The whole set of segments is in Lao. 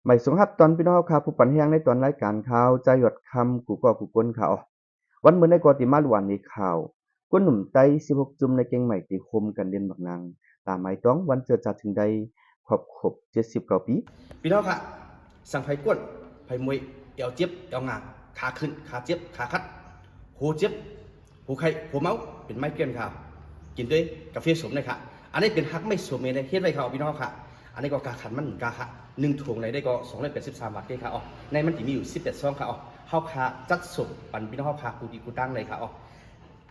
ໝາຍສອງຮັບຕອນພີ່ນ້ອງເຮົາຂ້າ ຜູ້ປັນແຮງໃນຕອນລາຍການຂ່າວ ຈາຍອດຄຳ ກູ່ກໍກູ່ຄົນຄ່າເນາະ. ວັນມື້ໃດກໍຕິມາລວນໃນຂ່າວ ຄົນໜຸ່ມໄຕ້ສິບຫົກຈຸ້ມໃນແກ້ງໄມ້ ຕິໂຮມກັນລຽນໝາກໜາງ ຕາມໝາຍຕ້ອງວັນເຈີອຈາດຈຶ່ງໄດ້ ຄອບຄົບເຈັດສິບເກົ້າປີ. ພີ່ນ້ອງຂ້າ ສັງໃຜກວນ ໃຜມວຍ ແອວເຈັບ ແອວງາ ຂາຂຶ້ນ ຂາເຈັບ ຂາຂັດ ຫົວເຈັບ ຫົວໄຂ້ ຫົວເມົາ ເປັນໄມເກຣນຄ່າ ກິນດ້ວຍກາເຟສົ້ມເລີຍຄ່າ. ອັນນີ້ເປັນຮາກໄມ້ສົ້ມເອງເດ້ ເຮັດໄວ້ຄ່າ ພີ່ນ້ອງເຮົາຄ່າ. ອັນນີ້ກໍກາຂັນມັນກາຄ່າ ໜຶ່ງຖົງໃນໄດ້ກໍສອງຮ້ອຍແປດສິບສາມບາດເດ້ຄ່າເນາະ. ໃນມັນຊິມີຢູ່ສິບແປດຊອງຄ່າເນາະ. ເຮົາຄ່າຈັດສົ້ມປັນພີ່ນ້ອງເຮົາຄ່າ ກູ່ທີ່ກູ່ຕ່າງເລີຍຄ່າເນາະ.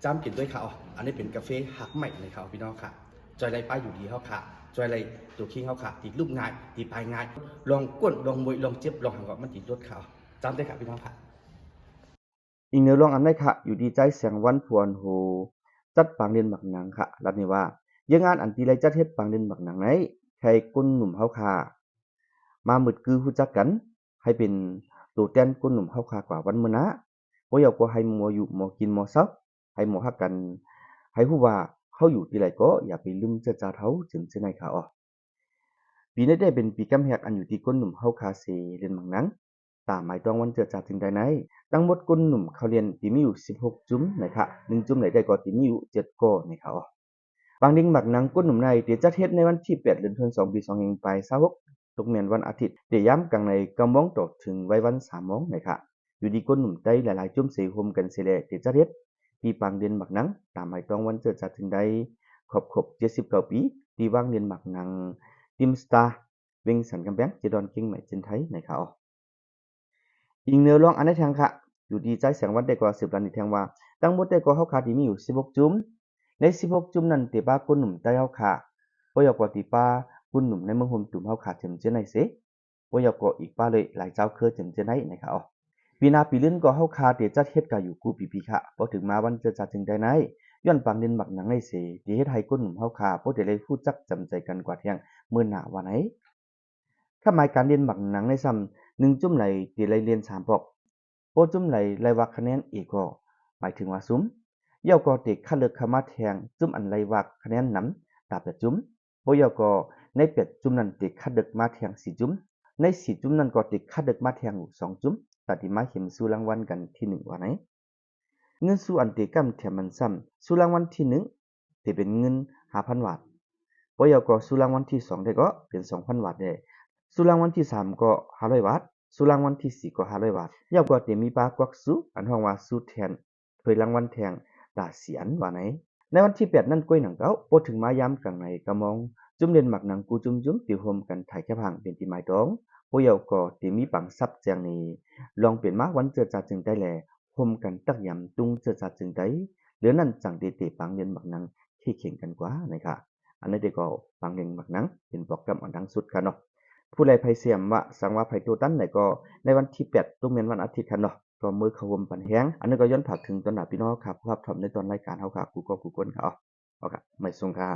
ຈ້ຳກິນດ້ວຍຄ່າເນາະ. ອັນນີ້ເປັນກາເຟຮາກໄມ້ເລີຍຄ່າ ພີ່ນ້ອງເຮົາຄ່າ. ຊ່ວຍໄລ່ປ້າຢູ່ດີເຮົາຄ່າ ຊ່ວຍໄລ່ຕົວຄີງເຮົາຄ່າ ທີ່ລຸກງ່າຍ ທີ່ໄປງ່າຍ ລອງກວນ ລອງມວຍ ລອງເຈັບ ລອງຫຍັງກໍມັນຊິຫຼຸດຄ່າເນາະ. ຈ້ຳເດີຄ່າ ພີ່ນ້ອງເຮົາຄ່າ. ອີກໜຶ່ງລອງອັນໃດຄ່າ ຢູ່ທີ່ຈາຍແສງວັນ ຜູ້ອັນໂຫຈັດປາງລຽນໝາກໜາງຄ່າ ລັດນີ້ວ່າ ເຍືອງານອັນທີ່ໄດ້ຈັດເຮັດປາງລຽນໝາກໜາງໃນ ໃຫ້ຄົນໜຸ່ມເຮົາຄ່າ ມາໝົດຄືຮູ້ຈັກກັນ ໃຫ້ເປັນໂຕແທນຄົນໜຸ່ມເຮົາຄ່າກວ່າວັນມື້ໜ້າ. ບໍ່ຢາກກໍໃຫ້ໝໍຢູ່ ໝໍກິນ ໝໍເຊົາ ໃຫ້ໝໍຮັກກັນ ໃຫ້ຮູ້ວ່າເຮົາຢູ່ທີ່ໃດກໍຢ່າໄປລືມເຊື້ອຊາດເຮົາ ເຖິງເທື່ອໃນຄ່າເນາະ. ປີນີ້ໄດ້ເປັນປີກຳແຮກອັນຢູ່ທີ່ຄົນໜຸ່ມເຮົາຄ່າເສລຽນໝາກໜາງ ຕາມໝາຍຕ້ອງວັນເຈີອຈາດຈຶ່ງໄດ້ໃນ ທັງໝົດຄົນໜຸ່ມເຂົ້າລຽນທີ່ມີຢູ່ສິບຫົກຈຸ້ມໃນຄ່າ ໜຶ່ງຈຸ້ມໃດໄດ້ກໍທີ່ມີຢູ່ເຈັດກໍໃນຄ່າເນາະ. ປາງລຽນໝາກໜາງຄົນໜຸ່ມໃນ ທີ່ຈັດເຮັດໃນວັນທີແປດ ເດືອນ ສອງ ປີສອງພັນຊາວຫົກ ຕົກແມ່ນວັນອາທິດ ແຕ່ຍາມກາງໃນເກົ້າໂມງຕໍ່ເຖິງໄວວັນສາມໂມງໃນຄ່າ. ຢູ່ທີ່ຄົນໜຸ່ມໄຕ້ຫຼາຍໆຈຸ້ມເສ ໂຮມກັນເສແລ ທີ່ຈັດເຮັດ ທີ່ປາງລຽນໝາກໜາງ ຕາມໝາຍຕ້ອງວັນເຈີອຈາດຈຶ່ງໄດ້ ຄອບຄົບເຈັດສິບເກົ້າປີ ທີ່ວາງລຽນໝາກໜາງ ທີມສະຕາ ວຽງສັນກຳແພງ ເຈດອນ ແກ້ງໄມ້ ເຈນໄທ ໃນຄ່າເນາະ. ອີກໜຶ່ງລອງອັນໃດແທງຄ່າ ຢູ່ທີ່ຈາຍແສງວັນໄດ້ກໍສືບລັດນີ້ແທງວ່າ ທັງໝົດໄດ້ກໍເຮົາຄ່າທີ່ມີຢູ່ສິບຫົກຈຸ້ມ ໃນສິບຫົກຈຸ້ມນັ້ນ ເຕປາຄົນໜຸ່ມໄຕ້ເຮົາຄ່າ ບໍ່ຢາກກໍເຕປາຄົນໜຸ່ມໃນເມືອງໂຮມຕຸມເຮົາຄ່າ ເຖິງເທື່ອໃນເສ ບໍ່ຢາກກໍອີກປາເລີຍ ຫຼາຍເຈົ້າເຄີ ເຖິງເທື່ອໃນໃນຄ່າເນາະ. ປີໜ້າປີລື່ນກໍເຮົາຄ່າເຕຈັດເຮັດກະຢູ່ກູ່ປີໆຄ່າ ບໍ່ເຖິງມາວັນເຈີອຈາດຈຶ່ງໄດ້ໃນ ຍ້ອນປາງລຽນໝາກໜາງໃນເສ ທີ່ເຮັດໃຫ້ຄົນໜຸ່ມເຮົາຄ່າ ບໍ່ໄດ້ໄດ້ຮູ້ຈັກຈຳໃຈກັນກວ່າແທງ ມື້ໜ້າວ່າໃນ. ຄວາມໝາຍການລຽນໝາກໜາງໃນຊ້ຳ ໜຶ່ງຈຸ້ມໃດທີ່ໄດ້ລຽນສາມປອກ ບໍ່ຈຸ້ມໃດໄດ້ວາກຄະແນນເອກໍ ໝາຍເຖິງວ່າຊຸມ ແລ້ວກໍເຕຄັດເລືອກເຂົ້າມາແທງຈຸ້ມອັນໄດ້ວາກຄະແນນນຳ ຕາແປດຈຸ້ມ ບໍ່ແລ້ວກໍໃນແປດຈຸ້ມນັ້ນເຕຄັດເລືອກມາແທງສີ່ຈຸ້ມ ໃນສີ່ຈຸ້ມນັ້ນກໍເຕຄັດເລືອກມາແທງສອງຈຸ້ມ ຕາທີ່ມາເຫັນຊູລາງວັນກັນທີໜຶ່ງວ່າໃນ. ເງິນຊູອັນເຕກຳແຖມມັນຊ້ຳ ຊູລາງວັນທີໜຶ່ງ ເຕເປັນເງິນຫ້າພັນບາດ ບໍ່ແລ້ວກໍຊູລາງວັນທີສອງໄດ້ກໍເປັນສອງພັນບາດແດ່ ຊູລາງວັນທີສາມກໍຫ້າຮ້ອຍບາດ ຊູລາງວັນທີສີ່ກໍຫ້າຮ້ອຍບາດ ແລ້ວກໍເຕມີປາກວັກຊູ ອັນຮ້ອງວ່າຊູແທນ ຖ້ວຍລາງວັນແທງ ຕາສີ່ອັນວ່າໃນ. ໃນວັນທີແປດນັ້ນກ້ວຍໜັງເກົ້າ ພໍເຖິງມາຍາມກາງໃນເກົ້າໂມງ ຈຸ້ມລຽນໝາກໜາງກູ່ຈຸ້ມໆ ຕິໂຮມກັນຖ່າຍແຄບຫາງເປັນທີ່ໝາຍຕ້ອງ ບໍ່ແລ້ວກໍເຕມີປາງຊັບແຈງນີ້ ລອງເປັນມາວັນເຈີອຈາດຈຶ່ງໄດ້ແລ ໂຮມກັນຕັກຢຳຕຸງເຈີອຈາດຈຶ່ງໄດ້ ເຫຼືອນັ້ນຈັ່ງເຕເຕປາງລຽນໝາກໜາງເຄເຄັ່ງກັນກວ່າໃນຄ່າ. ອັນນີ້ເດກໍປາງລຽນໝາກໜາງເປັນໂປຣແກຣມອັນດັງສຸດຄ່າເນາະ. ຜູ້ໃດໃຜສຽມວ່າ ສັງວ່າໃຜໂຕຕັນໃດກໍ ໃນວັນທີແປດ ຕົກແມ່ນວັນອາທິດຄ່າເນາະ ກໍເມືອເຂົ້າຮ່ວມປັນແຮງ ອັນນີ້ກໍຍ້ອນຝາກເຖິງຕໍ່ໜ້າພີ່ນ້ອງເຮົາຄ່າ ຜູ້ຮັບຊົມໃນຕອນລາຍການເຮົາຄ່າ ກູ່ກໍກູ່ຄົນຄ່າເນາະ. ເອົາຄ່ະ ໄວ້ສົ່ງຄ່າ.